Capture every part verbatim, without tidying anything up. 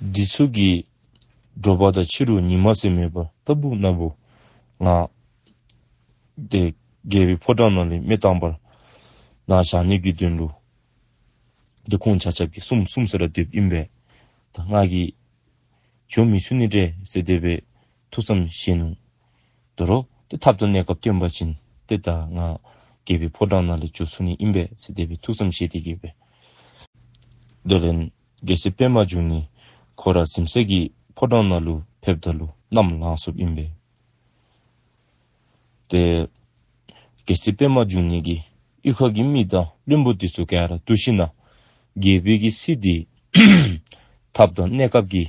འདི་ཚུ་གིས་དྲོ་པ་དང་ཕྱི་རུ་ཉི་མ་ཟེར་མེད་པར་རྟག་བུ་ན་བུ་ང་ཏེ་རྒྱལ་པོའི་ཕོ་བྲང་ནང་ལས་མེ་བཏང་པར་ནཱ་བཞག་ནི་གི་དོན་ལུ་ཏེ་ཁོང་ཆ་ཁྱབ་ཀྱིས་གསུམ་གསུམ་ཟེར་ར་སྡོདཔ་ཨིན་པས། ད་ང་གིས་བྱོན་མི་ཚུགས་ནི་འདྲས་ཟེར་དེ་སྦེ་ཐུགས་བསམ་བཞེས་ནུག། དོ་རུང་ཏེ་ཐབས་དང་གནས་སྐབས་བཏོན་པ་ཅིན་ཏེ་ད་ང་རྒྱལ་པོའི་ཕོ་བྲང་ནང་ལས་བྱོག་ཚུགས་ནི་ཨིན་པས་ཟེར་དེ་སྦེ་ཐུགས་བསམ་བཞེས་ཏེ་གི་སྦེ། དེ་ལས་རྒྱལ་སྲས་པདྨ་འབྱུང་གནས་ཁོ་ར་གཟིམ་ས་གི་ཕོ་བྲང་ནང་ལུ་ཕེབས་ད་ལུ་ནམ་ལངས་སོཔ་ཨིན་པས། ཏེ་རྒྱལ་སྲས་པདྨ་འབྱུང་གནས་ཀྱི་གཡུས་ཁ་གི་མི་དང་བློན་པོ་འདི་ཚུ་ག་ར་བསྡུ་ཞིན་ན་རྒྱལ་པོའི་གི་སྲིད་འདི་ཐབས་དང་གནས་སྐབས་ཀྱི་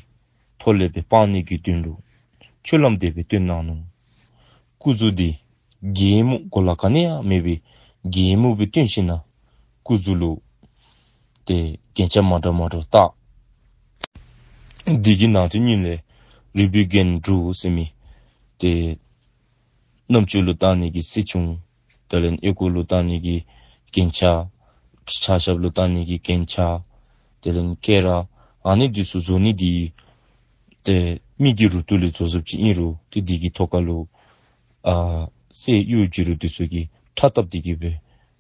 ཐོག་ལས་སྦེ་སྤང་ནི་གི་དོན་ལུ་ཆོས་ལམ་དེ་སྦེ་སྟོན་གནང་ནུག། སྐུ་གཟུགས་འདི་གད་མོ་གོ་ལ་ག་ནི་ཡང་མེད་པའི་གད་མོ་སྦེ་སྟོན་ཞིན་ན་སྐུ་གཟུགས་ལུ་ཏེ་རྒྱན་ཆ་མ་འདྲཝ་མ་འདྲཝ་བཏགས། འདི་གི་ནང་དོན་ཉིད་ལས་རུས་པའི་རྒྱན་དྲུག་ཟེར་མི་ཏེ་རྣམ་ཅོ་ལུ་བཏགས་ནི་གི་སེར་ཆུང་། དེ་ལས་ཨོལ་ཀོ་ལུ་བཏགས་ནི་གི་རྒྱན་ཆ། ཕྱག་ཞབས་ལུ་བཏགས་ནི་གི་རྒྱན་ཆ། དེ་ལས་སྐེ་རགས། ཨ་ནི་འདི་ཚུ་བཟོ་ནི་འདི་ཏེ་མི་གི་རུ་ཏོ་ལས་བཟོ་བཟོཝ་ཅིག་ཨིན་རུང་ཏེ་འདི་གི་ཐོག་ཁ་ལུ་ཨ་གསེར་གཡུ་བྱུ་རུ་འདི་ཚུ་གིས་ཕྲ་བཏབ་སྟེ་གི་སྦེ་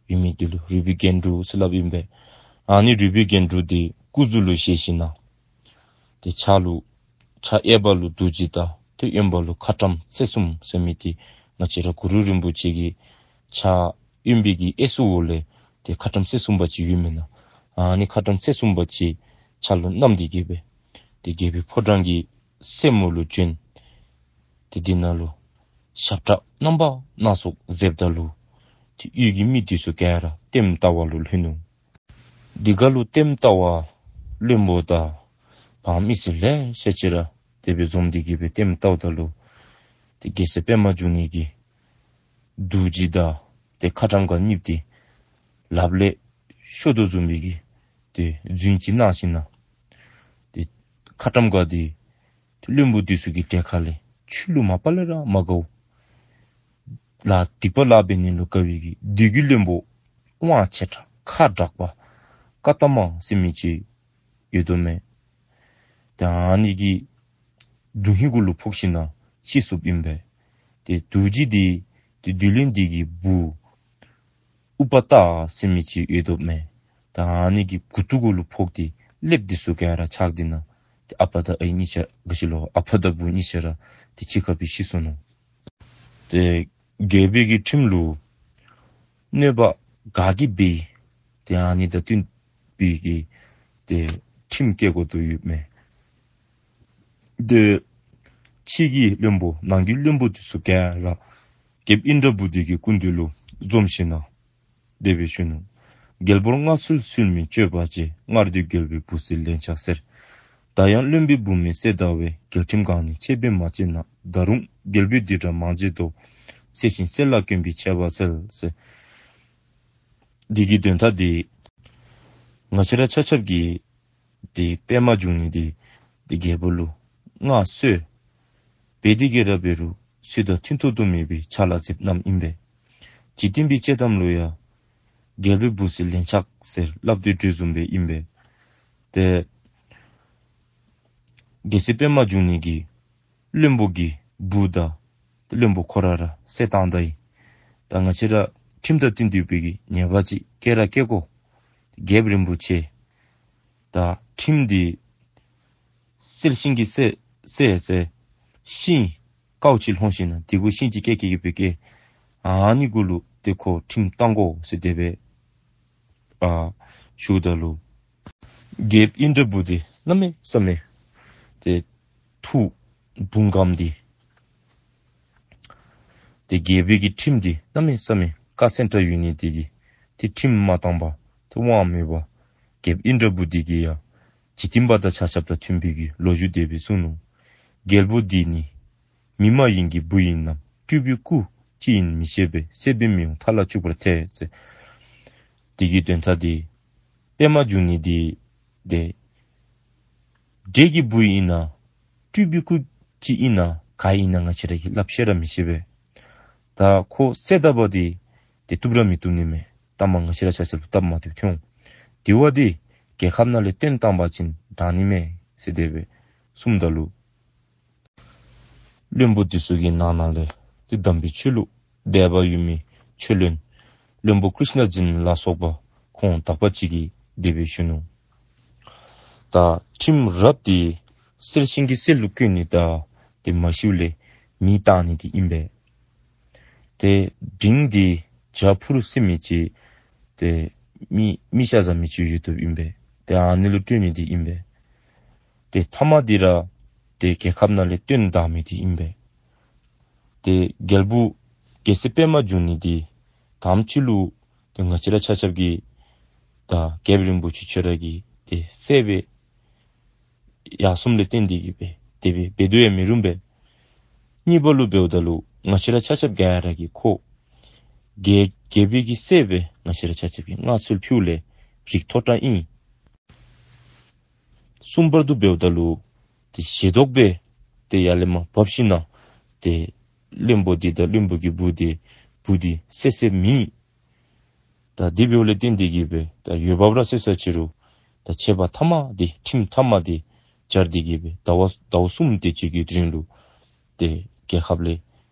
ཡོད་མི་འདི་ལུ་རུས་པའི་རྒྱན་དྲུག་ཟེར་སླབ་ཨིན་པས། ཨ་ནི་རུས་པའི་རྒྱན་དྲུག་འདི་སྐུ་གཟུགས་ལུ་བཞེས་ཞིན་ན་ཏེ་ཕྱག་ལུ་ཕྱག་གཡས་པ་ལུ་རྡོ་རྗེ་དང་ཏེ་གཡོན་པ་ལུ་ཁ་ཊྭཱཾ་རྩེ་གསུམ་ཟེར་མི་འདི་ང་བཅས་ར་གུ་རུ་རིན་པོ་ཆེ་གི་ཕྱག་གཡོན་པའི་གི་གཡས་སུ་འོག་ལས་ཏེ་ཁ་ཊྭཱཾ་རྩེ་གསུམ་པ་ཅིག་ཡོད་མེན་ན། ཨ་ནི་ཁ་ཊྭཱཾ་རྩེ་གསུམ་པ་ཅིག་ཕྱག་ལུ་བསྣམས་ཏེ་གི་སྦེ་ཏེ་རྒྱལ་པོའི་ཕོ་བྲང་གི་རྩེ་མོ་ལུ་བྱོན། ཏེ་འདི་ནང་ལུ་ཞབས་ཁྲ་རྣམ་པ་སྣ་ཚོགས་མཛདཔ་ད་ལུ་ཏེ་གཡུས་ཀྱི་མི་འདི་ཚུ་ག་ར་ལྟདམོ་ལྟ་བ་ལུ་ལྷོད་ནུག། འདི་ཁ་ལུ་ལྟདམོ་ལྟ་བ་བློན་པོ་དང་འབངས་མི་སེར་ལེ་ཤ་ཅིག་ར་དེ་སྦེ་འཛོམས་ཏེ་གི་སྦེ་ལྟདམོ་ལྟཝ་ད་ལུ་ཏེ་རྒྱལ་སྲས་པདྨ་འབྱུང་གནས་ཀྱིས་རྡོ་རྗེ་དང་ཏེ་ཁ་ཊྭཱཾ་ག་གཉིས་འདི་ལགཔ་ལས་ཤོར་དོ་བཟུམ་སྦེ་གི་ཏེ་རྫུན་ཅིག་གནང་ཞིན་ན་ཏེ་ཁ་ཊྭཱཾ་ག་འདི་ཏེ་བློན་པོ་འདི་ཚུ་གི་གྲལ་ཁ་ལས་ཆུ་ལུ་མ་པ་ལས་ར་མ་དགའཝ། ལཱ་སྡིག་པ་ལཱ་འབད་ནི་ལུ་དགའ་བའི་གི་བདུད་ཀྱི་བློན་པོ་དབང་ཆེ་དྲགས་ཁ་དྲག་པ་ཀ་ཏ་མ་ཟེར་མི་ཅིག་ཡོདཔ་མས། ཏེ་ཨ་ནི་གི་དོན་ཧིང་གུ་ལུ་ཕོག་ཞིན་ན་ཤི་སོཔ་ཨིན་པས། ཏེ་རྡོ་རྗེ་འདི་ཏེ་བདུད་བློན་འདི་གི་བུ་ཨུ་པ་ཏ་ཟེར་མི་ཅིག་ཡོདཔ་མས། ཏེ་ཨ་ནི་གི་མགུ་ཏོ་གུ་ལུ་ཕོག་སྟེ་ཀླདཔ་འདི་ཚུ་ག་ར་ཆགས་ཏེ་ན་ཏེ་ཨ་པ་དང་ཨའི་གཉིས་ཆ་ག་ཅི་ལོ་ཨ་པ་དང་བུ་གཉིས་ཆ་ར་ཏེ་འཆི་ཁ་སྦེ་ཤི་སོ་ནུག། ཏེ་རྒྱལ་པོའི་གི་ཁྲིམས་ལུ་གནོད་པ་ག་གིས་འབད་ཏེ་ཨ་ནི་དང་བསྟུན་པའི་གི་ཏེ་ཁྲིམས་བཀལ་དགོ་དོ་ཡོདཔ་མས། ཏེ་ཕྱི་གི་བློན་པོ་ནང་གི་བློན་པོ་འདི་ཚུ་ག་ར་རྒྱལཔོ་ཨིནྡྲ་བྷུ་ཏི་གི་སྐུ་མདུན་ལུ་འཛོམས་ཞིན་ན་དེ་སྦེ་ཞུ་ནུག། རྒྱལ་པོར་མངའ་གསོལ་ཚུལ་མིན་སྤྱོད་པ་བྱས། སྔར་དུས་རྒྱལ་པོའི་བུ་སྲིད་ལན་ཆགས་ཟེར། ད་ཡང་བློན་པོའི་བུ་མིན་བསད་ད་བས། རྒྱལ་ཁྲིམས་གང་ནི་ཆད་པས་མ་བཅད་ན། ད་རུང་རྒྱལ་པོས་འདི་འདྲ་མང་བྱས་དོ། འཚེ་ཞིང་བསད་ལ་སྐྱོན་པའི་ཆད་པ་སེལ་ཟེར། འདི་གི་དོན་དག་འདི་ང་བཅས་ར་ཆ་ཁྱབ་ཀྱིས་ཏེ་པདྨ་འབྱུང་གནས་འདི་ཏེ་རྒྱལ་པོ་ལུ་མངའ་གསོལ་འབད་དེ་གི་ར་འབད་རུང་ཚུལ་དང་མཐུན་ཏོག་ཏོ་མེད་པའི་ཕྱག་ལཱ་མཛདཔ་རྣམས་ཨིན་པས། འཇིག་རྟེན་པའི་དཔྱེ་གཏམ་ལུ་ཡང་རྒྱལ་པོའི་བུ་སྲིད་ལན་ཆགས་ཟེར་སླབ་དོ་དེ་བཟུམ་སྦེ་ཨིན་པས། ཏེ་རྒྱལ་སྲས་པདྨ་འབྱུང་གནས་ཀྱིས་བློན་པོ་གི་བུ་དང་ཏེ་བློན་པོ་ཁོ་ར་ར་བསད་བཏང་ད་ཡི། ད་ང་བཅས་ར་ཁྲིམས་དང་བསྟུན་ཏེ་སྦེ་གི་ཉེས་པ་ཅིག་བཀལ་ར་བཀལ་དགོ། རྒྱལཔོ་རིན་པོ་ཆེ་ད་ཁྲིམས་འདི་གསལ་ཤིང་གི་གསལ་གསལ་ཟེར་ཤིང་དཀརཔོ་ཅིག་ལྷོང་ཞིན་ན་དེ་གུ་ཤིང་ཅིག་བཀལ་བཀལ་གི་སྦེ་བཀལ། ཨ་ནི་གུ་ལུ་ཏེ་ཁོ་ཁྲིམས་བཏང་དགོ་ཟེར་དེ་སྦེ་ཨ་ཞུཝ་ད་ལུ་རྒྱལཔོ་ཨིནྡྲ་བྷུ་ཏི་གནམ་མེད་ས་མེད་ཏེ་ཐུགས་བུང་བསྒམས་ཏེ་ཏེ་རྒྱལ་པོའི་གི་ཁྲིམས་འདི་གནམ་མེད་ས་མེད་ཀ་སེང་ཏྲ་ཡོད་ནི་དེ་གིས་ཏེ་ཁྲིམས་མ་བཏང་པར་ཏེ་དབང་མེད་པར་རྒྱལཔོ་ཨིནྡྲ་བྷུ་ཏི་གིས་ཡང་འཇིག་རྟེན་པ་དང་ཆ་ཁྱབ་དང་མཐུན་པའི་གི་ལོ་རྒྱུས་དེ་སྦེ་གསུངས་ནུག། རྒྱལ་པོ་འདི་ནི་མི་མ་ཡིན་གྱི་བུ་ཡིན་ནམ། སྤྲུལ་པའི་སྐུ་ཅི་ཡིན་མི་ཤེས་པས། བསད་པའི་མི་ཡོང་མཐའ་ལ་སྤྱུགས་པར་ཐལ་ཟེར། དེ་གི་དོན་དག་འདི་པདྨ་འབྱུང་གནས་འདི་ཏེ་འདྲེ་གི་བུ་ཨིན་ན་སྤྲུལ་པའི་སྐུ་ཅིག་ཨིན་ན་ག་ཨིན་ན་ང་བཅས་ར་གིས་སླབ་ཤེས་ར་མི་ཤེས་པས། ད་ཁོ་བསད་ད་པ་འདི་ཏེ་བཏུབ་ར་མི་བཏུབ་ནི་མས། ད་མ་ང་བཅས་ར་ཆ་ཁྱབ་ལུ་སྟབས་མ་བདེཝ་ཐོན་འོང་། དེ་བ་འདི་རྒྱལ་ཁབ་ནང་ལས་བཏོན་བཏང་པ་ཅིན་དྲག་ནི་མས་ཟེར་དེ་སྦེ་ གསུངམ་ད་ལུ། བློན་པོ་འདི་ཚུ་གི་ནང་ན་ལས་ཏེ་དམ་པའི་ཆོས་ལུ་དད་པ་ཡོད་མི་ཆོས་བློན་བློན་པོ་ཀྲིཥྞ་འཛིན་ལ་སོགས་པ་ཁོང་དག་པ་ཅིག་གིས་དེ་སྦེ་ཞུ་ནུག། ད་ཁྲིམས་རབ་འདི་གསལ་ཤིང་གི་གསལ་ལུ་བཀོད་ནི་དང་ཏེ་མ་ཤིཝ་ལས་མེ་བཏང་ནི་འདི་ཨིན་པས། ཏེ་འབྲིང་འདི་བྱ་ཕུར་ཟེར་མི་ཅིག་ཏེ་མི་མི་ཤ་ཟ་མི་ཅིག་ཡོདཔ་ཨིན་པས། ཏེ་ཨ་ནི་ལུ་སྤྲོད་ནི་འདི་ཨིན་པས། ཏེ་ཐ་མ་འདི་ར་ཏེ་རྒྱལ་ཁབ་ནང་ལས་བཏོན་བཏང་མི་འདི་ཨིན་པས། ཏེ་རྒྱལ་བུ་རྒྱལ་སྲས་པདྨ་འབྱུང་གནས་འདི་དང་པ་ཅིག་ལུ་ཏེ་ང་བཅས་ར་ཆ་ཁྱབ་ཀྱིས་ད་རྒྱལཔོ་རིན་པོ་ཆེ་ཁྱོད་ར་གི་ཏེ་སྲས་སྦེ་ཡར་སོངམ་ལས་བརྟེན་ཏེ་གིས་སྦེ་དེ་སྦེ་འབད་དོ་ཡང་མི་རུང་པས། གཉིས་པ་ལུ་འབདཝ་ད་ལུ་ང་བཅས་ར་ཆ་ཁྱབ་ག་ར་གིས་ཁོ་རྒྱལ་རྒྱལ་པོའི་གི་སྲས་སྦེ་ང་བཅས་ར་ཆ་ཁྱབ་ཀྱིས་མངའ་གསོལ་ཕུལཝ་ལས་རིགས་མཐོ་དྲགས་ཨིན། གསུམ་པར་དུ་འབདཝ་ད་ལུ་ཏེ་ཞེ་དོགས་སྦེ་ཏེ་ཡར་ལས་མར་འབབ་ཞིན་ན་ཏེ་བློན་པོ་འདི་དང་བློན་པོ་གི་བུ་འདི་བུ་འདི་བསད་བསདཔ་མེད། ད་དེ་འབདཝ་ལས་བརྟེན་ཏེ་གིས་སྦེ་ད་འོས་འབབ་ར་བསད་ས་ཅི་རུང་ད་ཆད་པ་ཐ་མ་འདི་ཁྲིམས་ཐ་མ་འདི་སྦྱར་ཏེ་གིས་སྦེ་ཟླཝ་ཟླཝ་གསུམ་དེ་ཅིག་གི་རིང་ལུ་ཏེ་རྒྱལ་ཁབ་ལས་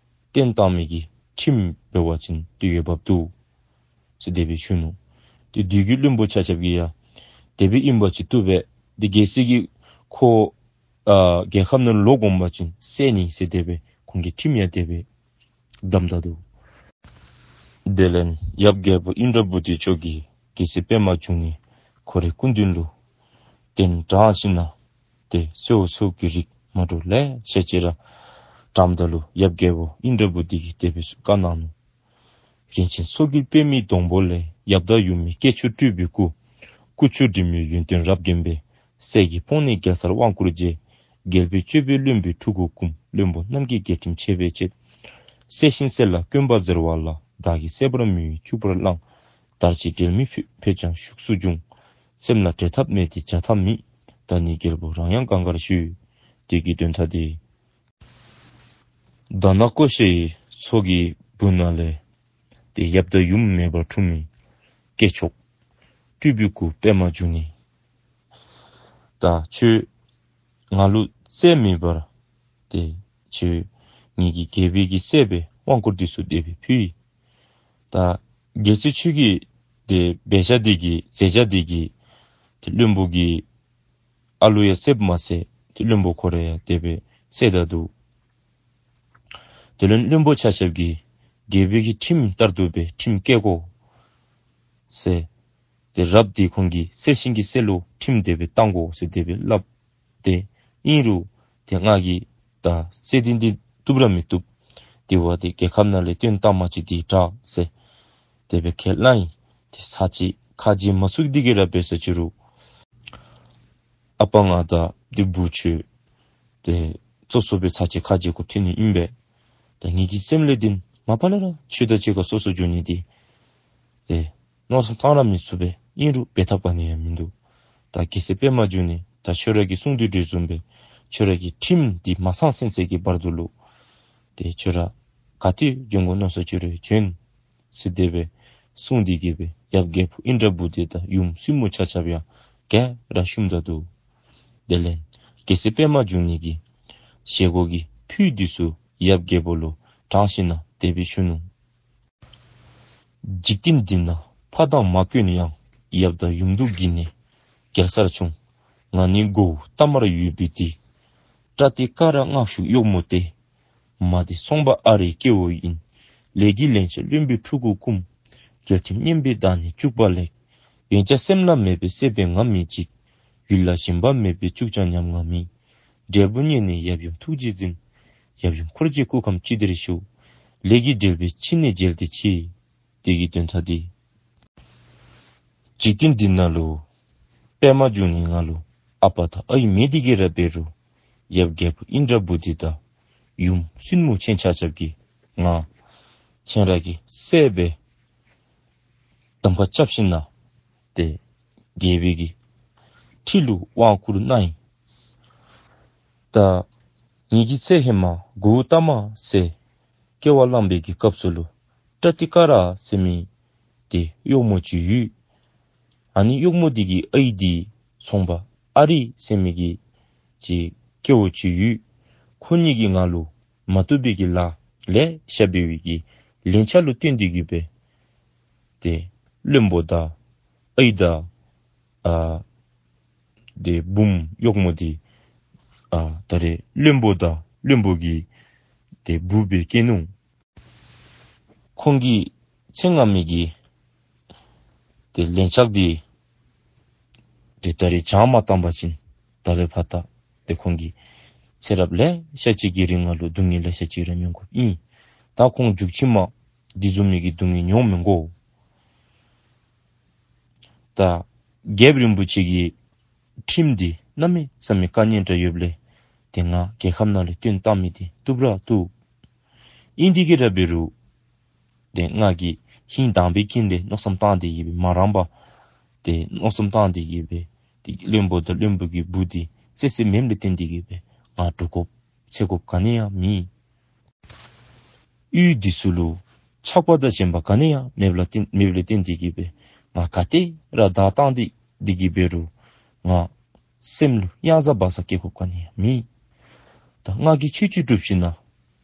བཏོན་བཏང་མི་གི་ཁྲིམས་འབད་བ་ཅིན་ཏེ་འོས་འབབ་འདུག་ཟེར་དེ་སྦེ་ཞུ་ནུག། ཏེ་དེ་གི་བློན་པོ་ཆ་ཁྱབ་ཀྱིས་ཡང་དེ་སྦེ་ཨིན་པ་ཅིན་བཏུབ་པས། ཏེ་གལ་སྲིད་ཀྱི་ཁོ་ཨ་རྒྱལ་ཁབ་ནང་ལོག་འོང་པ་ཅིན་བསད་ནི་ཟེར་དེ་སྦེ་ཁོང་གིས་ཁྲིམས་ཡང་དེ་སྦེ་བསྡམས་ད་འདུག། དེ་ལས་ཡབ་རྒྱལ་པོ་ཨིནྡྲ་བྷུ་ཏི་མཆོག་གིས་རྒྱལ་སྲས་པདྨ་འབྱུང་གནས་ཁོ་རའི་སྐུ་མདུན་ལུ་གདན་དྲངས་ཞིན་ན་ཏེ་གསོལ་ཚོགས་ཀྱི་རིགས་མ་འདྲཝ་ལེ་ཤ་ཅིག་ར་དྲངམ་ད་ལུ་ཡབ་རྒྱལ་པོ་ཨིནྡྲ་བྷུ་ཏི་གིས་དེ་སྦེ་བཀའ་གནང་ནུག། རིན་ཆེན་མཚོ་གི་པདྨའི་སྡོང་པོ་ལས། ཡབ་དང་ཡུམ་གྱི་སྐྱེས་མཆོག་སྤྲུལ་པའི་སྐུ། ཀུ་ཅོ་འབྲི་མོའི་ཡོན་ཏན་རབ་བརྒྱན་པའི། སྲས་ཀྱི་ཕོ་ཉའི་རྒྱལ་སར་དབང་བསྐུར་རྗེས། རྒྱལ་པོའི་སྤྱོད་པས་བློན་པོའི་ཕྲུ་གུ་བཀུམ། བློན་པོ་རྣམས་ཀྱི་རྒྱལ་ཁྲིམས་འཆད་པའི་ཆེད། སྲས་བཞིན་སྲས་ལ་བསྐོན་པ་ཟེར་བ་ལ། བདག་གིས་སྲས་པར་མི་འོས་བཅུག་པར་བླངས། དར་ཅིག་འབྲལ་མི་ཕོད་ཀྱང་ཤུགས་སུ་འབྱུང་། སེམས་ལ་འབྲལ་ཐབས་མེད་དེ་བྱ་ཐབས་མེད། ད་ནི་རྒྱལ་པོ་རང་ཡང་གང་དགར་ཞུ། དེ་གི་དོན་དག་འདི། དྷ་ན་ཀོ་ཤའི་མཚོ་གི་སྦུག་ན་ལས་ཏེ་ཡབ་དང་ཡུམ་མེད་པར་འཁྲུངས་མི་སྐྱེས་མཆོག་སྤྲུལ་པའི་སྐུ་པདྨ་འབྱུང་གནས། ད་ཁྱོད་ང་ལུ་བཙལ་མེད་པར་ཏེ་ཁྱོད་ངེ་གི་རྒྱལ་པོའི་གི་སྲས་སྦེ་དབང་བསྐུར་འདི་ཚུ་དེ་སྦེ་ཕུལ་ཡི། ད་གལ་སྲིད་ཁྱོད་ཀྱི་ཏེ་འབད་བཞག་འདི་གིས་མཛད་བཞག་འདི་གིས་ཏེ་བློན་པོ་གི་ཨ་ལུ་ཡང་བསདཔ་མ་ཚད་ཏེ་བློན་པོ་ཁོ་ར་ཡང་དེ་སྦེ་བསད་ད་འདུག། དེ་ལས་བློན་པོ་ཆ་ཁྱབ་ཀྱིས་རྒྱལ་པོའི་གི་ཁྲིམས་ལྟར་དུ་སྦེ་ཁྲིམས་བཀལ་དགོ་ཟེར། ཏེ་རབ་འདི་ཁོང་གིས་གསལ་ཤིང་གི་གསལ་ལུ་ཁྲིམས་དེ་སྦེ་བཏང་དགོ་ཟེར་དེ་སྦེ་སླབ། ཏེ་ཨིན་རུང་ཏེ་ང་གིས་ད་བསད་དེ་འདི་བཏུབ་ར་མི་བཏུབ། དེ་བ་ཏེ་རྒྱལ་ཁབ་ནང་ལས་བཏོན་བཏང་མ་ཅིག་འདི་དྲག་ཟེར་དེ་སྦེ་ཁས་བླངས་ཡི། ཏེ་ཚར་གཅིག་ཁ་རྗེ་མ་ཚུགས་འདི་གིས་ར་འབད་ས་ཅི་རུང་ཨ་པ་ང་དང་འདི་བུ་ཁྱོད་ཏེ་སོ་སོ་སྦེ་ཚར་གཅིག་ཁ་རྗེ་དགོཔ་ཐོན་ནི་ཨིན་པས། ད་ངེ་གི་སེམས་ལས་འདི་མ་པ་ལས་ར་ཁྱོད་དང་གཅིག་ཁར་སོ་སོ་འགྱོ་ནི་འདི་ཏེ་མནོ་བསམ་བཏང་ར་མི་ཚུགས་པས། ཨིན་རུང་འབད་ཐབས་ག་ནི་ཡང་མིན་འདུག། ད་རྒྱལ་སྲས་པདྨ་འབྱུང་གནས་ད་ཁྱོད་ར་གིས་གསུངས་དོ་བཟུམ་སྦེ་ཁྱོད་ར་གི་ཁྲིམས་འདི་མ་ཚང་ཚུན་ཚོད་ཀྱི་བར་དུ་ལུ་ཏེ་ཁྱོད་ར་ག་ཏེ་འགྱོ་དགོ་མནོ་ས་ཅི་རུང་འགྱོ་ཟེར་དེ་སྦེ་གསུངས་ཏེ་གིས་སྦེ་ཡབ་རྒྱལ་པོ་ཨིནྡྲ་བྷུ་ཏི་དང་ཡུམ་བཙུན་མོ་ཆ་ཁྱབ་ཡང་ག་ར་བཤུམས་ད་འདུག། དེ་ལས་རྒྱལ་སྲས་པདྨ་འབྱུང་གནས་ཀྱིས་བཞེས་སྒོ་གི་ཕུད་འདི་ཚུ་ཡབ་རྒྱལ་པོ་ལུ་དྲངས་ཞིན་ན་དེ་སྦེ་ཞུ་ནུག། འཇིག་རྟེན་འདི་ན་ཕ་དང་མ་དཀོན་ཡང་། ཡབ་དང་ཡུམ་འདུ་འགྱུར་ནས་རྒྱལ་སར་འཁྲུངས། ང་ནི་མགོ་བོ་ཏ་མར་ཡོད་པའི་དེ། པྲ་ཏི་ཀ་ར་མངག་ཞུ་གཡོག་མོ་སྟེ། མ་དེ་ཚོང་པ་ཨ་རིའི་སྐྱེ་བོ་ཡིན། ལས་ཀྱི་ལན་ཆགས་བློན་པོའི་ཕྲུ་གུ་བཀུམ། རྒྱལ་ཁྲིམས་སྙན་པའི་བདག་ནི་བཅུག་པ་ལེགས། འོན་ཀྱང་སེམས་ལ་མེད་པའི་སྲེད་པས་ང་མི་འཇིགས། ཡུལ་ལ་ཞེན་པ་མེད་པས་བཅུག་ཀྱང་ཉམ་ང་མེད། འབྲས་བུ་རྙེད་ནས་ཡབ་ཡུམ་ཐུགས་རྗེས་འཛིན། ཡབ་ཡུམ་འཁོར་བཅས་སྐུ་ཁམས་ཅི་བདེར་བཞུགས། ལས་ཀྱིས་འབྲེལ་བའི་ཕྱི་ནས་མཇལ་ཏེ་མཆི། དེ་གི་དོན་དག་འདི། འཇིག་རྟེན་འདི་ནང་ལུ་པདྨ་འབྱུང་གནས་ང་ལུ་ཨ་པ་དང་ཨའི་མེད་དེ་གིས་ར་འབད་རུང་ཡབ་རྒྱལ་པོ་ཨིནྡྲ་བྷུ་ཏི་དང་ཡུམ་བཙུན་མོ་ཁྱེད་ཆ་ཁྱབ་ཀྱིས་ང་ཁྱེད་ར་གི་སྲས་སྦེ་གདམ་ཁ་རྐྱབ་ཞིན་ན་ཏེ་རྒྱལ་པོའི་གི་ཁྲི་ལུ་དབང་བསྐུར་གནང་ཡི། ད་ངེ་གི་ཚེ་ཧེ་མ་གུ་ཏ་མ་ཟེར་སྐྱེ་བ་བླངས་པའི་གི་སྐབས་སུ་ལུ་པྲ་ཏི་ཀ་ར་ཟེར་མི་ཏེ་གཡོག་མོ་ཅིག་ཡོད། ཨ་ནི་གཡོག་མོ་འདི་གི་ཨའི་འདི་ཚོང་པ་ཨ་རི་ཟེར་མི་གི་ཅིག་ སྐྱེ་བོ་ཅིག་ཡོད། ཁོང་གཉིས་ཀྱིས་ང་ལུ་མ་བཏུབ་པའི་གི་ལཱ་ལེ་ཤ་འབད་བའི་གི་ལན་ཆགས་ལུ་བརྟེན་ཏེ་གི་སྦེ་ཏེ་བློན་པོ་དང་ཨའི་དང་ཨ་ཏེ་བུམོ་གཡོགམོ་འདི་ཨ་ད་རེས་བློན་པོ་དང་བློན་པོ་གི་ཏེ་བུ་སྦེ་སྐྱེས་ནུག། ཁོང་གི་ཚེ་སྔ་མའི་གི་ཏེ་ལན་ཆགས་འདི་ཏེ་ད་རེས་བྱང་མ་བཏང་པ་ཅིན་ད་ལས་ཕར་ད་ཏེ་ཁོང་གིས་ཚེ་རབས་ལེ་ཤ་ཅིག་གི་རིང་ང་ལུ་སྡུག་བསྔལ་ལེ་ཤ་ཅིག་ར་མྱོང་དགོཔ་ཨིན། ད་ཁོང་མཇུག་ཕྱི་མ་འདི་བཟུམ་མའི་གི་སྡུག་བསྔལ་མྱོང་མི་དགོ། ད་རྒྱལཔོ་རིན་པོ་ཆེ་གི་ཁྲིམས་འདི་གནམ་མེད་ས་མེད་དཀའ་ངལ་འདྲ་ཡོདཔ་ལས་ཏེ་ང་རྒྱལ་ཁབ་ནང་ལས་བཏོན་བཏང་མི་འདི་བཏུབ་ར་བཏུབ། ཨིན་དེ་གིས་ར་འབད་རུང་ཏེ་ང་གིས་ཧིང་དྭངས་པའི་དཀྱིལ་ལས་མནོ་བསམ་བཏང་སྟེ་གི་སྦེ་མ་རངས་པར་ཏེ་མནོ་བསམ་བཏང་སྟེ་གི་སྦེ་ཏེ་བློན་པོ་དང་བློན་པོ་གི་བུ་འདི་བསད་བསདཔ་མེནམ་ལས་བརྟེན་ཏེ་གི་སྦེ་ང་འདྲོག་དགོཔ་འཚེར་དགོཔ་ག་ནི་ཡང་མེད། ཡུལ་འདི་ཚུ་ལུ་ཆགས་པ་དང་ཞེན་པ་ག་ནི་ཡང་མེདཔ་ལ་བརྟེན་མེདཔ་ལས་བརྟེན་ཏེ་གི་སྦེ་ང་ག་ཏེ་ར་བདའ་བཏང་སྟེ་འདི་གི་འབད་རུང་ང་སེམས་ལུ་གཡང་ཟ་བག་ཟ་སྐྱེ་དགོཔ་ག་ནི་ཡང་མེད། ད་ང་གིས་ཆོས་ཅིག་སྒྲུབ་ཞིན་ན་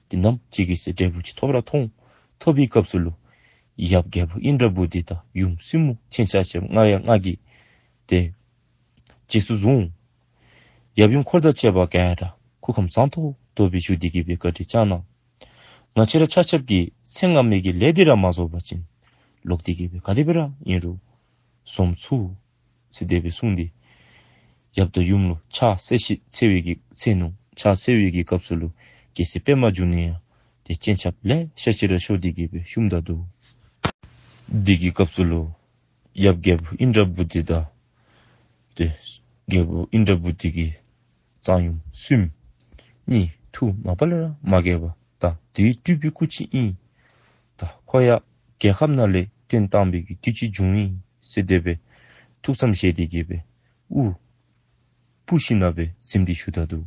ཏེ་ནམ་ཅིག་གི་ཚེ་འབྲས་བུ་ཅིག་ཐོབ་ར་ཐོབ། ཐོབ་པའི་སྐབས་སུ་ལུ་ཡབ་རྒྱལ་པོ་ཨིནྡྲ་བྷུ་ཏི་དང་ཡུམ་བཙུན་མོ་ཁྱེད་ཆ་ཁྱབ་ང་ཡང་ང་གིས་ཏེ་རྗེས་སུ་བཟུང་། ཡབ་ཡུམ་འཁོར་དང་བཅས་པ་ག་ར་སྐུ་ཁམས་བཟང་ཏོག་ཏོ་སྦེ་བཞུགས་ཏེ་གི་སྦེ་བཀའ་དྲིན་བསྐྱང་གནང་། ང་བཅས་ར་ཆ་ཁྱབ་ཀྱིས་ཚེ་སྔ་མའི་གི་ལས་འདི་ར་མ་རྫོགས་པ་ཅིན་ལོག་སྟེ་གི་སྦེ་ག་དེ་སྦེ་ར་ཨིན་རུང་འཛོམས་ཚུགས་ཟེར་དེ་སྦེ་གསུངས་ཏེ་ཡབ་དང་ཡུམ་ལུ་ཕྱག་འཚལ་ཞིནམ་འཚལ་བའི་གི་འཚལ་ནུག། ཕྱག་འཚལ་བའི་གི་སྐབས་སུ་ལུ་རྒྱལ་སྲས་པདྨ་འབྱུང་གནས་ཡང་ཏེ་སྤྱན་ཆབ་ལེ་ཤ་ཅིག་ར་ཤོར་ཏེ་གི་སྦེ་བཤུམས་ད་འདུག། དེ་གི་སྐབས་སུ་ལུ་ཡབ་རྒྱལ་པོ་ཨིནྡྲ་བྷུ་ཏི་དང་ཏེ་རྒྱལ་པོ་ཨིནྡྲ་བྷུ་ཏི་གི་གཙང་ཡུམ་བཙུནམོ་གཉིས་ཐུགས་མ་པ་ལས་ར་མ་དགྱེས་པར་ད་དུས་སྤྲུལ་པའི་སྐུ་ཅིག་ཨིན། ད་ཁོ་ཡང་རྒྱལ་ཁབ་ནང་ལས་བཏོན་བཏང་པའི་གི་དུས་ཅིག་བྱུང་ཡི་ཟེར་དེ་སྦེ་ཐུགས་བསམ་བཞེས་ཏེ་གི་སྦེ་དབུ་སྤུ་ཞིན་ན་སྦེ་གཟིམས་ཏེ་བཞུགས་ད་འདུག།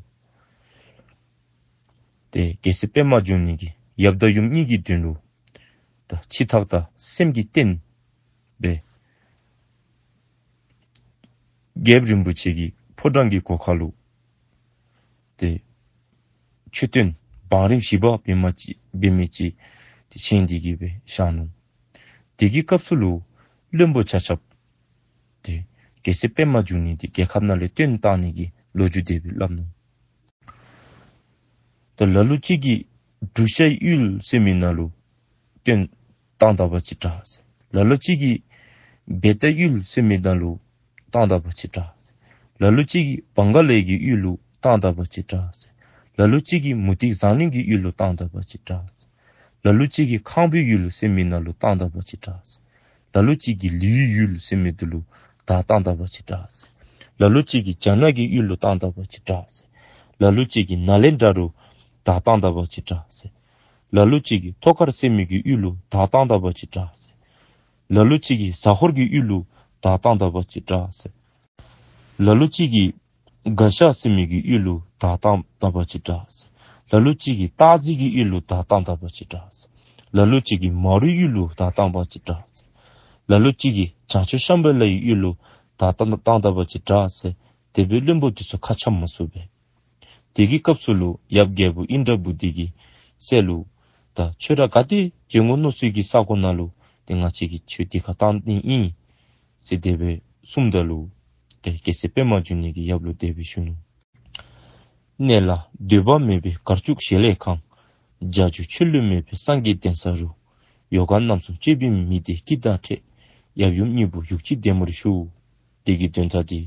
ཏེ་རྒྱལ་སྲས་པདྨ་འབྱུང་གནས་ཀྱིས་ཡབ་དང་ཡུམ་གཉིས་ཀྱི་མདུན་ལུ་ད་ཕྱི་ཐག་དང་སེམས་ཀྱི་རྟེན་སྦེ་རྒྱལཔོ་རིན་པོ་ཆེ་གི་ཕོ་བྲང་གི་སྒོ་ཁ་ལུ་ཏེ་མཆོད་རྟེན་བང་རིམ་བཞི་པ་འབད་མི་ཅིག་འབད་མི་ཅིག་ཏེ་བཞེངས་ཏེ་གི་སྦེ་བཞག་ནུག། དེ་གི་སྐབས་སུ་ལུ་བློན་པོ་ཆ་ཁྱབ་ཏེ་རྒྱལ་སྲས་པདྨ་འབྱུང་གནས་འདི་རྒྱལ་ཁབ་ནང་ལས་བཏོན་བཏང་ནི་གི་ལོ་རྒྱུས་དེ་སྦེ་སླབ་ནུག། ད་ལ་ལུ་ཅིག་གིས་བྲུ་ཤའི་ཡུལ་ཟེར་མི་ནང་ལུ་བཏོན་བཏང་ད་པ་ཅིག་དྲག་ཟེར། ལ་ལུ་ཅིག་གིས་བེ་ཏའི་ཡུལ་ཟེར་མི་ནང་ལུ་བཏང་ད་པ་ཅིག་དྲག་ཟེར། ལ་ལུ་ཅིག་གིས་བང་ག་ལའི་གི་ཡུལ་ལུ་བཏང་ད་པ་ཅིག་དྲག་ཟེར། ལ་ལུ་ཅིག་གིས་མུ་སྟེགས་བཟང་གླིང་གི་ཡུལ་ལུ་བཏང་ད་པ་ཅིག་དྲག་ཟེར། ལ་ལུ་ཅིག་གིས་ཁང་པའི་ཡུལ་ཟེར་མི་ནང་ལུ་བཏང་ད་པ་ཅིག་དྲག་ཟེར། ལ་ལུ་ཅིག་གིས་ལིའུའི་ཡུལ་ཟེར་མི་འདི་ལུ་བདའ་བཏང་ད་པ་ཅིག་དྲག་ཟེར། ལ་ལུ་ཅིག་གིས་རྒྱ་ནག་གི་ཡུལ་ལུ་བཏང་ད་པ་ཅིག་དྲག་ཟེར། ལ་ལུ་ཅིག་གིས་ནཱ་ལེནྡྲ་ལུ་བདའ་བཏང་ད་པ་ཅིག་དྲག་ཟེར། ལ་ལུ་ཅིག་གིས་ཐོ་ཁར་ཟེར་མི་གི་ཡུལ་ལུ་བདའ་བཏང་ད་པ་ཅིག་དྲག་ཟེར། ལ་ལུ་ཅིག་གིས་ཟ་ཧོར་གྱི་ཡུལ་ལུ་བདའ་བཏང་ད་པ་ཅིག་དྲག་ཟེར། ལ་ལུ་ཅིག་གིས་ག་ཤ་ཟེར་མི་གི་ཡུལ་ལུ་བདའ་བཏང་ད་པ་ཅིག་དྲག་ཟེར། ལ་ལུ་ཅིག་གིས་སྟག་གཟིག་གི་ཡུལ་ལུ་བདའ་བཏང་ད་པ་ཅིག་དྲག་ཟེར། ལ་ལུ་ཅིག་གིས་མ་རུའི་ཡུལ་ལུ་བདའ་བཏང་པ་ཅིག་དྲག་ཟེར། ལ་ལུ་ཅིག་གིས་བྱང་ཕྱོགས་ཤམ་བྷ་ལའི་ཡུལ་ལུ་བདའ་བཏང་བཏང་ད་པ་ཅིག་དྲག་ཟེར། དེ་སྦེ་བློན་པོ་འདི་ཚུ་ཁ་འཆམ་མ་ཚུགས་པས། དེ་གི་སྐབས་སུ་ལུ་ཡབ་རྒྱལ་པོ་ཨིནྡྲ་བྷུ་ཏི་གི་སྲས་ལུ་ད་ཁྱོད་ར་ག་ཏེ་འགྱོ་འོང་མནོ་སའི་གི་ས་གོ་ནང་ལུ་ཏེ་ང་བཅས་ཀྱིས་ཁྱོད་འདི་ཁར་བཏང་ནི་ཨིན་ཟེར་དེ་སྦེ་གསུངམ་ད་ལུ་ཏེ་རྒྱལ་སྲས་པདྨ་འབྱུང་གནས་ཀྱིས་ཡབ་ལུ་དེ་སྦེ་ཞུ་ནུག། གནས་ལ་འདོད་པ་མེད་པའི་གར་བཅུག་ཞལ་ལས་གང་། བྱ་རྒྱུ་ཆོས་ལུས་མེད་པའི་སངས་རྒྱས་གདན་ས་རུ། ཡོ་ག་རྣམ་གསུམ་སྤྱོད་པའི་མི་དེ་སྐྱིད་དང་འཕྲད། ཡབ་ཡུམ་གཉིས་པོ་ཡུག་གཅིག་བདེ་མོར་བཞུགས། དེ་གི་དོན་དག་འདི་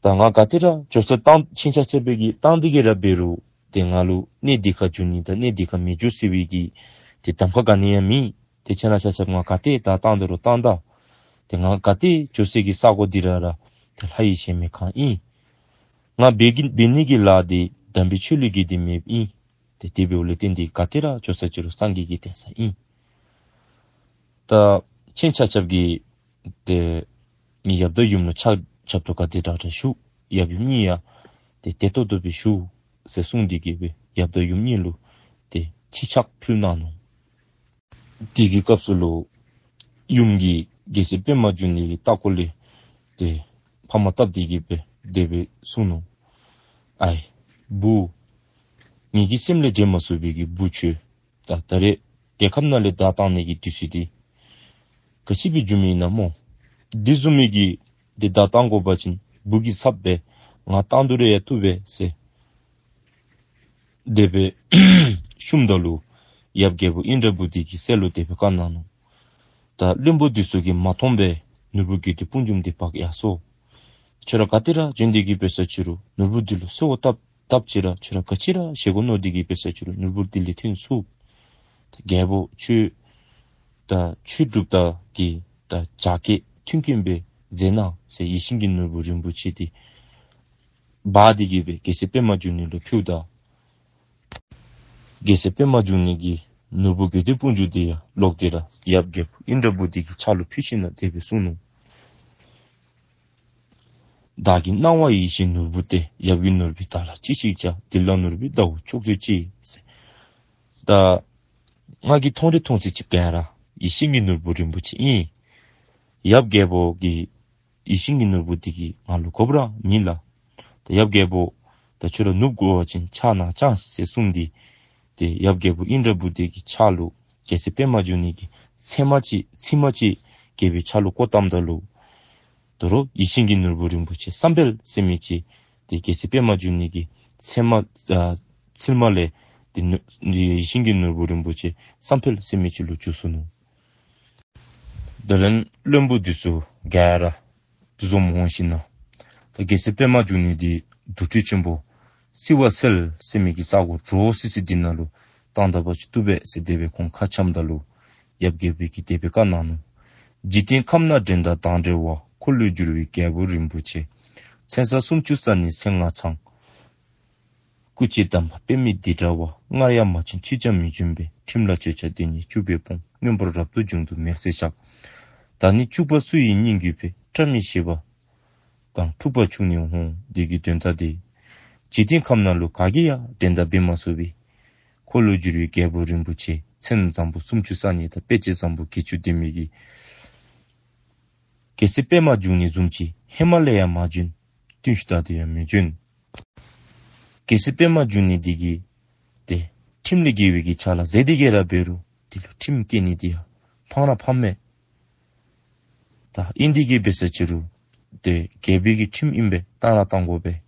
ད་ང་ག་ཏེ་ར་འགྱོ་ས་བཏང་ཕྱིན་ཆ་ཚད་པའི་གི་བཏང་སྟེ་གི་ར་འབད་རུང་ཏེ་ང་ལུ་གནས་འདི་ཁར་འགྱོ་ནི་དང་གནས་འདི་ཁར་མི་འགྱོ་ཟེར་བའི་གི་ཏེ་གདམ་ཁ་ག་ནི་ཡང་མེད། ཏེ་ཁྱེད་ར་ཆ་ཁྱབ་ང་ག་ཏེ་ད་བཏང་ད་རུང་བཏང་ད། ཏེ་ང་ག་ཏེ་འགྱོ་སའི་གི་ས་གོ་འདི་ར་ར་ཏེ་ལྷ་ཡི་གཞལ་མེད་ཁང་ཨིན། ང་འབད་གི་འབད་ནི་གི་ལཱ་འདི་དམ་པའི་ཆོས་ལུ་གི་འདི་མེདཔ་ཨིན། ཏེ་དེ་འབདཝ་ལས་བརྟེན་ཏེ་ག་ཏེ་ར་འགྱོ་ས་ཅི་རུང་སངས་རྒྱས་ཀྱི་གདན་ས་ཨིན། ད་ཁྱེད་ཆ་ཁྱབ་ཀྱིས་ཏེ་ངེའི་ཡབ་དང་ཡུམ་ལུ་ཕྱག་ཞབས་ཏོག་ག་དེ་དྲག་དྲག་ཞུ། ཡབ་ཡུམ་གཉིས་ཡང་ཏེ་བདེ་ཏོག་ཏོ་སྦེ་བཞུགས་ཟེར་གསུངས་ཏེ་གི་སྦེ་ཡབ་དང་ཡུམ་གཉིས་ལུ་ཏེ་ཁྲི་ཕྱག་ཕུལ་གནང་ནུག། དེ་གི་སྐབས་སུ་ལུ་ཡུམ་གྱིས་རྒྱལ་སྲས་པདྨ་འབྱུང་གནས་ཀྱི་ལྟག་ཀོ་ལས་ཏེ་ཕ་མར་བཏབ་སྟེ་གི་སྦེ་དེ་སྦེ་གསུངས་ནུག། ཨའི་བུ། ངེ་གི་སེམས་ལས་འབྲལ་མ་ཚུགས་པའི་གི་བུ་ཁྱོད། ད་ད་རེས་རྒྱལ་ཁབ་ནང་ལས་བརྡ་བཏང་ནི་གི་དུས་ཚོད་འདི་ག་ཅི་སྦེ་འགྱོ་མི་ཨིན་ན་སྨོ། འདི་བཟུམ་མའི་གི་འདི་བརྡ་བཏང་དགོ་པ་ཅིན་བུ་གི་ཚབ་སྦེ་ང་བཏང་དོ་རུང་ཡང་བཏུབ་པས་ཟེར། དེ་སྦེ་ཞུཝ་ད་ལུ་ཡབ་རྒྱལ་པོ་ཨིནྡྲ་བྷུ་ཏི་གིས་སྲས་ལུ་དེ་སྦེ་བཀའ་གནང་ནུག། ད་བློན་པོ་འདི་ཚུ་གིས་མ་མཐོང་པར་ནོར་བུ་དགེ་འདུན་དཔུང་འཇོམས་འདི་འབག་ཡར་སོ། ཁྱོད་ར་ག་ཏེ་ར་བྱོན་ཏེ་གིས་འབད་ས་ཅི་རུང་ནོར་བུ་འདི་ལུ་གསོལཝ་བཏབ་བཏབ་ཅི་ར་ཁྱོད་ར་ག་ཅི་ར་བཞེས་དགོ་མནོ་སྟེ་གིས་འབད་ས་ཅི་རུང་ནོར་བུ་འདི་ལས་ཐོན་ཚུགས། ད་རྒྱལ་པོ་ཁྱོད་ད་ཆོས་སྒྲུབ་ད་གི་ད་བྱ་སྐད་མཐུན་རྐྱེན་སྦེ་མཛད་གནང་ཟེར་ཡིད་བཞིན་གྱི་ནོར་བུ་རིན་པོ་ཆེ་འདི་འབག་སྟེ་གིས་སྦེ་རྒྱལ་སྲས་པདྨ་འབྱུང་གནས་ལུ་ཕུལཝ་ད། རྒྱལ་སྲས་པདྨ་འབྱུང་གནས་ཀྱིས་ནོར་བུ་དགེ་འདུན་དཔུང་འཇོམས་འདི་ཡང་ལོག་སྟེ་ར་ཡབ་རྒྱལ་པོ་ཨིནྡྲ་བྷུ་ཏི་གི་ཕྱག་ལུ་ཕུལ་ཞིནམ་ལས་དེ་སྦེ་གསུངས་ནུག། བདག་གི་སྣང་བ་ཡིད་བཞིན་ནོར་བུ་སྟེ། ཡབ་ཀྱི་ནོར་བུས་བདག་ལ་ཅི་ཞིག་བྱ། འདི་ལ་ནོར་བུའི་ཟླ་བོ་མཆོག་སྩོལ་ཅིག་ཟེར། ད་ང་གིས་མཐོང་རིགས་མཐོང་ཚད་ཅིག་ག་ར་ཡིད་བཞིན་གྱི་ནོར་བུ་རིན་པོ་ཆེ་ཨིན། ཡབ་རྒྱལ་པོ་གིས་ཡིད་བཞིན་གྱི་ནོར་བུ་འདི་གིས་ང་ལུ་དགོཔ་ར་མེད་ལགས། ད་ཡབ་རྒྱལ་པོ་ད་ཁྱོད་ར་ནུབ་དགོ་པ་ཅིན་ཕྱག་ནཱ་བརྐྱངས་ཟེར་གསུངས་ཏེ། ཏེ་ཡབ་རྒྱལ་པོ་ཨིནྡྲ་བྷུ་ཏི་གི་ཕྱག་ལུ་རྒྱལ་སྲས་པདྨ་འབྱུང་གནས་ཀྱིས་ཚེར་མ་ཅིག་ཚེར་མ་ཅིག་རྒྱལ་པོའི་ཕྱག་ལུ་བཀོ་བཏངམ་ད་ལུ། དོ་རུང་ཡིད་བཞིན་གྱི་ནོར་བུ་རིན་པོ་ཆེ་བསམ་འཕེལ་ཟེར་མི་ཅིག་ཏེ་རྒྱལ་སྲས་པདྨ་འབྱུང་གནས་ཀྱི་ཚེར་མ་ཨ་ཚེར་མ་ལས་ཏེ་ནོ་ཡིད་བཞིན་གྱི་ནོར་བུ་རིན་པོ་ཆེ་བསམ་འཕེལ་ཟེར་མི་ཅིག་ལུ་གྱུར་སོ་ནུག། དེ་ལས་བློན་པོ་འདི་ཚུ་ག་ར་འཛོམས་འོང་ཞིནམ་ལས། ད་རྒྱལ་སྲས་པདྨ་འབྱུང་གནས་འདི་དུར་ཁྲོད་ཆེན་པོ་བསིལ་བ་གསལ་ཟེར་མི་གི་ས་གོ་འདྲོག་སི་སི་འདི་ནང་ལུ་བཏང་ད་པ་ཅིན་བཏུབ་པས་ཟེར་དེ་སྦེ་ཁོང་ཁ་འཆམ་ད་ལུ། ཡབ་རྒྱལ་པོ་གིས་དེ་སྦེ་བཀའ་གནང་ནུག། འཇིག་རྟེན་ཁམས་ན་འགྲན་ཟླ་དང་བྲལ་བ། འཁོར་ལོས་སྒྱུར་བའི་རྒྱལ་པོ་རིན་པོ་ཆེ། མཚན་ས་སུམ་ཅུ་རྩ་གཉིས་མཚན་ལྔ་འཆང་། སྐུ་མཆེད་དམ་པ་པདྨའི་འདི་འདྲ་བ། སྔར་ཡང་མ་བྱོན་ཕྱིས་ཀྱང་མི་འབྱོན་པའི། ཁྲིམས་ལ་ཆོས་ཆ་དེ་ཉིད་བཅུ་སྦས་སྤོང་། མངོན་པར་རབ་ཏུ་བྱུང་དུས་མེལ་ཟས་བཞག། ད་ནི་བཅུ་པ་སུ་ཡིས་སྙིང་གུས་པའི། བཀྲ་མི་ཤིས་པ་དང་འཁྲུག་པ་བྱུང་ནས་འོང་། འདི་གི་དོན་དག་འདི། འཇིག་རྟེན་ཁམས་ན་ལུ་ག་གིས་ཡང་འགྲན་ཟླ་འབད་མ་ཚུགས་པའི་འཁོར་ལོས་སྒྱུར་བའི་རྒྱལ་པོ་རིན་པོ་ཆེ་མཚན་བཟང་པོ་སུམ་ཅུ་རྩ་གཉིས་དང་དཔེ་བྱད་བཟང་པོ་བརྒྱད་ཅུ་ལྡན་མི་གི་རྒྱལ་སྲས་པདྨ་འབྱུང་གནས་བཟུམ་ཅིག་ཧེ་མ་ལས་ཡང་མ་བྱོན། བརྟན་བཞུགས་ད་ལྟོ་ཡང་མི་འབྱོན། རྒྱལ་སྲས་པདྨ་འབྱུང་གནས་འདི་གིས་ཏེ་ཁྲིམས་ལས་འགལ་བའི་གི་ཆ་ལ་ཟེར་དེ་ག་ར་འབད་རུང་དེ་ལུ་ཁྲིམས་བཀལ་ནི་འདི་ཡང་ཕངས་ར་ཕངས་མས། ད་ཨིན་དེ་གིས་འབད་ས་ཅི་རུང་ཏེ་རྒྱལ་པོའི་གི་ཁྲིམས་ཨིན་པས། བཏང་ར་བཏང་དགོ་པས།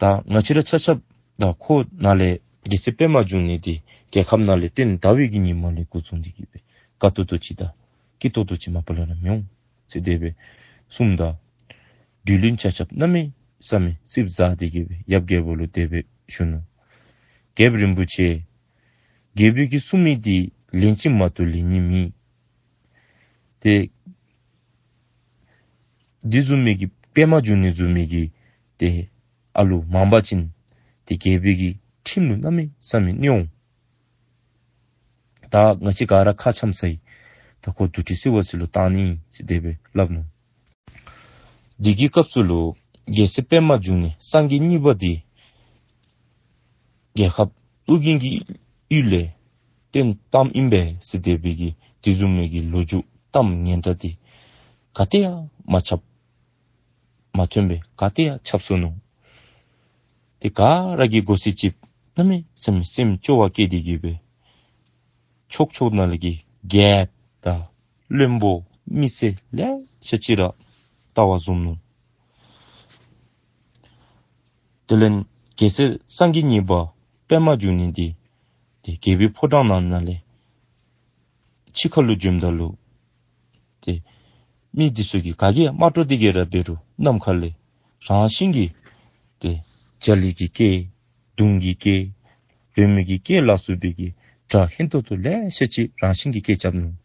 ད་ང་བཅས་ར་ཆ་ཁྱབ་ད་ཁོ་ནཱ་ལས་རྒྱལ་སྲས་པདྨ་འབྱུང་གནས་འདི་རྒྱལ་ཁམས་ནང་ལས་བཏོན་ད་པའི་གི་ཉིནམ་ལས་འགོ་བཟུང་སྟེ་གིས་སྦེ་དགའ་ཏོག་ཏོ་ཅིག་དང་སྐྱིད་ཏོག་ཏོ་ཅིག་མ་པ་ལས་ར་མི་འོང་ཟེར་དེ་སྦེ་གསུངམ་ད། བདུད་བློན་ཆ་ཁྱབ་གནམ་མེད་ས་མེད་ཙིགཔ་ཟ་སྟེ་གིས་སྦེ་ཡབ་རྒྱལ་པོ་ལུ་དེ་སྦེ་ཞུ་ནུག། རྒྱལཔོ་རིན་པོ་ཆེ། རྒྱལ་པོ་གིས་གསུངས་མི་འདི་ལན་ཅིག་མ་གཏོགས་ལན་ནི་མེད། ཏེ་འདི་བཟུམ་མའི་གི་པདྨ་འབྱུང་གནས་བཟུམ་མའི་གི་ཏེ་ཨ་ལུ་མང་པ་ཅིན་ཏེ་རྒྱལ་པོའི་གི་ཁྲིམས་ལུ་གནམ་མེད་ས་མེད་གནོད་འོང་། ད་ང་བཅས་ག་ར་ཁ་འཆམ་ས་ཡི། ད་ཁོ་དུར་ཁྲོད་བསིལ་བ་ཟེར་ལུ་བཏང་ནི་ཟེར་དེ་སྦེ་སླབ་ནུག། འདི་གི་སྐབས་སུ་ལུ་རྒྱལ་སྲས་པདྨ་འབྱུང་གནས་སངས་རྒྱས་གཉིས་པ་འདི་རྒྱལ་ཁབ་ཨོ་རྒྱན་གྱི་ཡུལ་ལས་བཏོན་བཏངམ་ཨིན་པས་ཟེར་དེ་སྦེ་གི་དེ་བཟུམ་མའི་གི་ལོ་རྒྱུས་གཏམ་ངན་དྲགས་འདི་ག་ཏེ་ཡང་མ་ཁྱབ། མ་ཐོན་པས། ག་ཏེ་ཡང་ཁྱབ་སོ་ནུག། ཏེ་ག་ར་གིས་གོ་ས་ཅིག་གནམ་མེད་ས་མེད་སེམས་སྐྱོ་བ་སྐྱེས་ཏེ་གིས་སྦེ་ཕྱོགས་ཕྱོགས་ནང་ལས་ཀྱི་རྒྱལཔོ་དང་བློན་པོ་མི་སེར་ལེ་ཤ་ཅིག་ར་བལྟ་བར་འཛོམས་ནུག། དེ་ལས་རྒྱལ་སྲས་སངས་རྒྱས་གཉིས་པ་པདྨ་འབྱུང་གནས་འདི་ཏེ་རྒྱལ་པོའི་ཕོ་བྲང་ནང་ན་ལས་ཕྱི་ཁ་ལུ་འབྱོནམ་ད་ལུ་ཏེ་མི་འདི་ཚུ་གིས་ག་གིས་ཡང་མ་དཀྲོགས་ཏེ་གིས་ར་འབད་རུང་ནམ་མཁའ་ལས་རང་བཞིན་གྱིས་ཏེ་འཇའ་ལུས་ཀྱི་སྐད། དུང་གི་སྐད། རོལ་མོ་གི་སྐད་ལ་སོགས་པའི་གི་སྒྲ་ཧན་ཏོང་ཏོ་ལེ་ཤ་ཅིག་རང་བཞིན་གྱིས་སྐད་རྐྱབ་ནུག།